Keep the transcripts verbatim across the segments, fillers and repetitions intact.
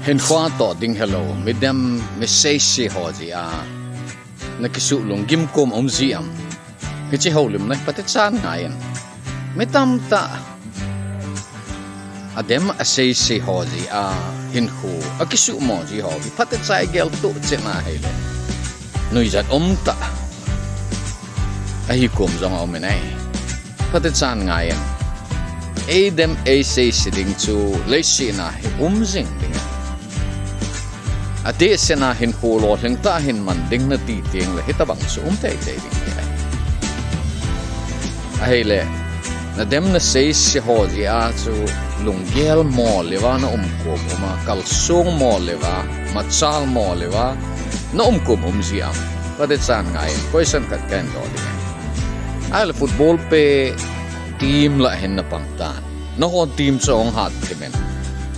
Hinkho toh ding helou, midem, miseise ho jeh a nakisuh lunggim kom um ji am? Hiche houlimna hi phatechan ngai in. Mi tamtah adem aseise ho jeh a hinkho akisuhmo ji ho hi phatechan igel toh cheh na hile, nuijat umtah ahi kom jong aum in ahi. Phatechan ngai in. Eidem eiseise ding chu leiset a hi um jing ding ahi. Atehse a hinkho lolhing tah hin man ding nati tengle hitobang chu um teitei ding ahi. Ahile, nadem naseise ho jeh a chu lunggel mo leuva naum kom um a, kalsong mo leuva, machal mo leuva naum kom um ji am? Phatechan ngai in, question khat kahin doh ding ahi. Ahile football pen team lah hin napang tan. Nahon team chu ahung hat thim in.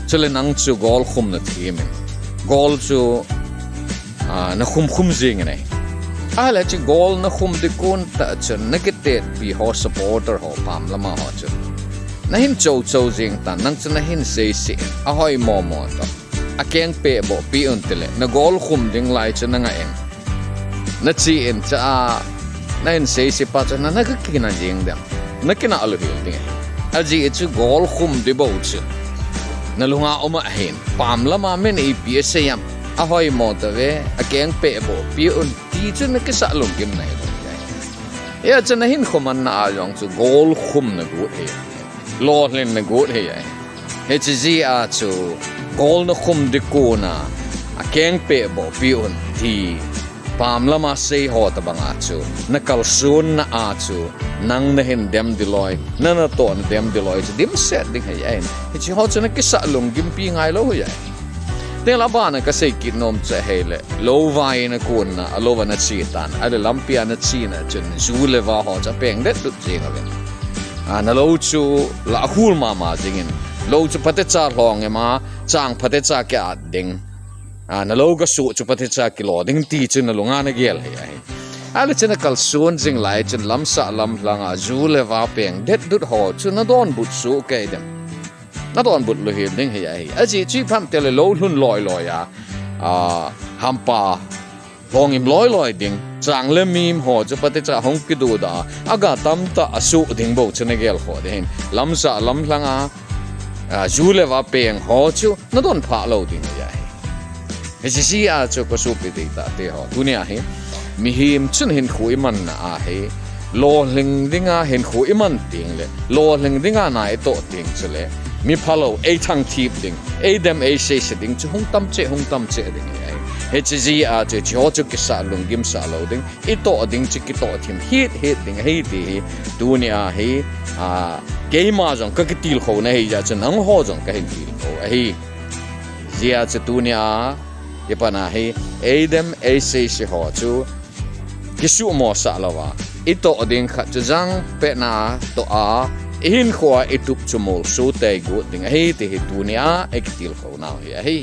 Chule nang chu goal khum nathem in. Goal chu, ah, nakhum khum jing in ahi. Ahile chu goal nakhum ding kon tah chun nakitetpi ho, supporter ho, pam lama ho chu nahin chou chou jing tan, nang chu nahin seise in, ahoi mo mo toh, akeng peh boh pi un tile, na goal khum ding lai chu nangah in, nache in, chua nahin seise pa chu nana kina jing dem? Nakina lou hel ding ahi. Ajeh chu goal khum ding bou chu nalunga um ahin, pam lama min ipi asei am, ahoi mo tave, akeng peh boh pi un, ti chu nakisah lunggim nahi lou ding ahi. Hijeh chun nahinkho manna a jong chu goal khum nagot ahi. Lolhin nagot ahi. Hiche jeh a chu goal nakhum ding kon a, akeng peh boh pi un ti pam lama sei ho tobang a chu nakalsonna a chu nang nahin dem ding loi, na natoh nadem ding loi chu dimset ding ahi. Hiche ho chu nakisah lunggimpi ngai lou ahi. Tengle abana kasei kit nom chu ahile, lou vaina kon a, alou a nache tan, ahile lampi a nachena chun ju le va ho chu apeng det lut jing uvin. Ah, nalou chu lah hul mama jing in, lou chu phatecha lhong e ma, chang phatecha ki-at ding. Ah, nalou gasoh chu phatecha kilo ding ti chu nalunga nagel ahi, ahi. Ahile chu nakalson jing lai chun lamsah lamlhang a ju le va peng det lut ho chu nadonbut soh kei dem? Nadonbut lou hel ding ahi. Ajeh chu ipi ham itile lou lhun loi loi a, ah, hampa lhong im loi loi ding, chang le mim ho chu phatecha hung kidoh da, aga tamtah asoh ding bou chu nagel khoh ding ahin. Lamsah lamlhang a, ah, ju le va peng ho chu nadon phah lou ding ahi. Hiche jeh a chu kasopi deitah te ho, tunia hi mihem chun hinkho imanna a hi lolhing dinga hinkho iman tengle, lolhing dinga na itoh teng chule, mi phalou eithangthip ding, eidem eiseise ding chu hung tam cheh, hung tam cheh ding ahi. Hiche jeh a chu hiche ho chu kisah lunggim sah lou ding, itoh ding chu kitoh thim het het ding ahi ti hi tunia hi, ah, keima jong kakitilkhouna ahi jeh chun nangho jong kahin tilkhou ahi. Hijeh a chu tunia hi pana hi eidem eiseise ho chu kisuhmo sah louva, itoh ding khat chu jangpetna toh a, ihinkhoa itup chu molso tei got ding ahi ti hi tunia ikitilkhou nau hi ahi.